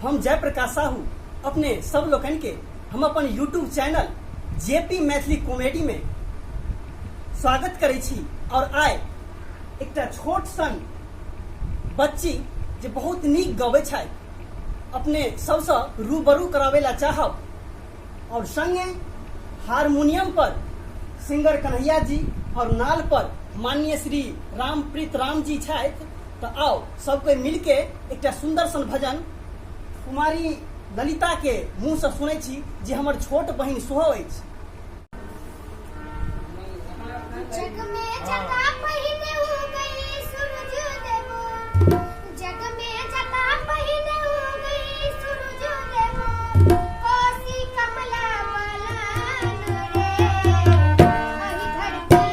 हम जयप्रकाश साहू अपने सब लोकनि के हम अपन YouTube channel JP Maithili comedy में स्वागत करै छी। और आइ एकटा छोट सन बच्ची जे बहुत नीक गबै छथि अपने सबसँ रूबरू कराबै ला चाहब। और संगे हारमोनियम पर सिंगर कन्हैया जी और नाल पर माननीय श्री रामप्रीत राम जी छथि। तो आओ सब कोई मिलके एकटा सुंदर सन भजन कुमारी ललिता के मुंह से सुनै छी जे हमर छोट बहिन सेहो अछि। जग में जता पहिने उगई सूरज देव, जग में जता पहिने उगई सूरज देव, कोसी कमला बलान रे, अहि धरती।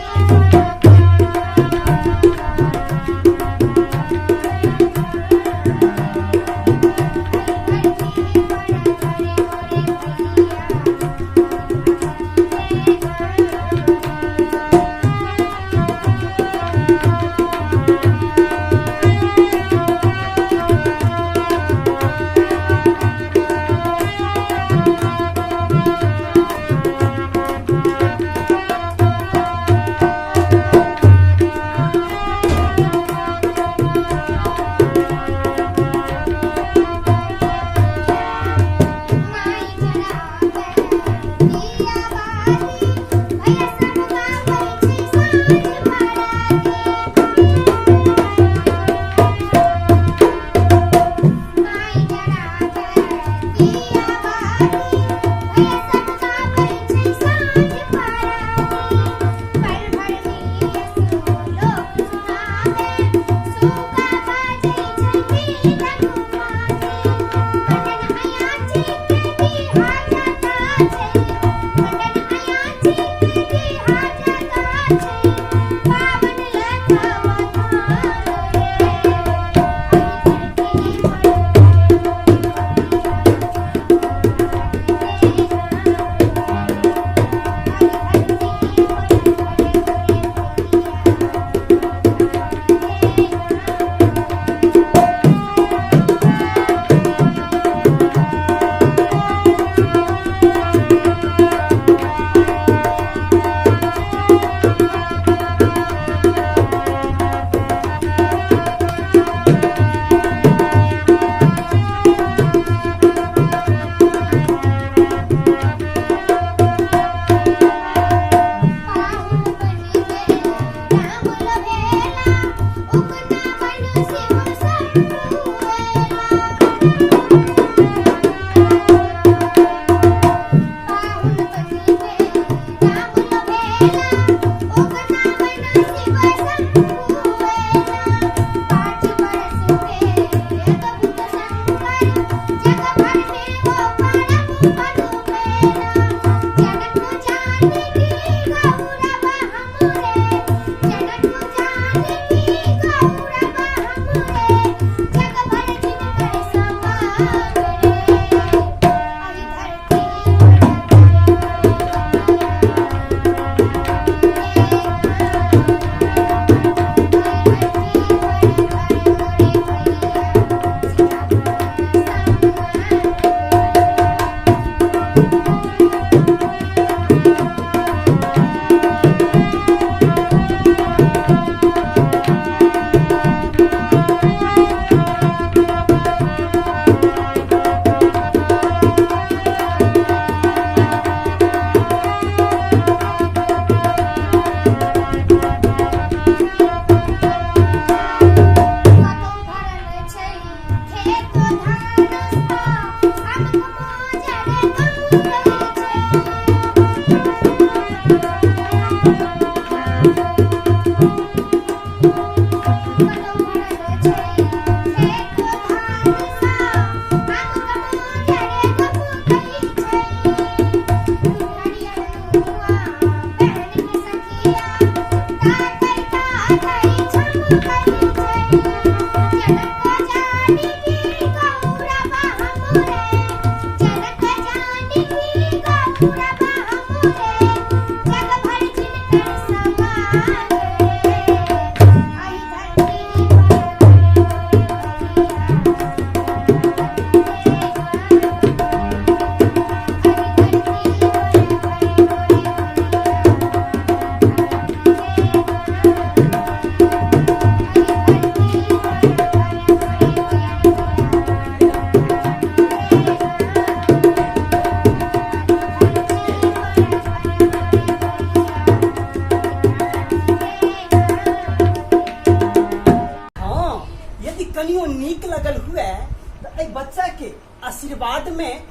आशीर्वाद में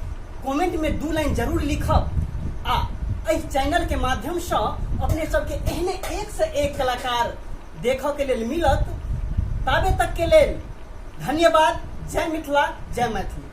कमेंट में 2 लाइन जरूर लिखब आ एहि चैनल के माध्यम से अपने सबके एहने एक से एक कलाकार देखऽ के लेल मिलत। ताबे तक के लेल धन्यवाद। जय मिथिला, जय मैथिली।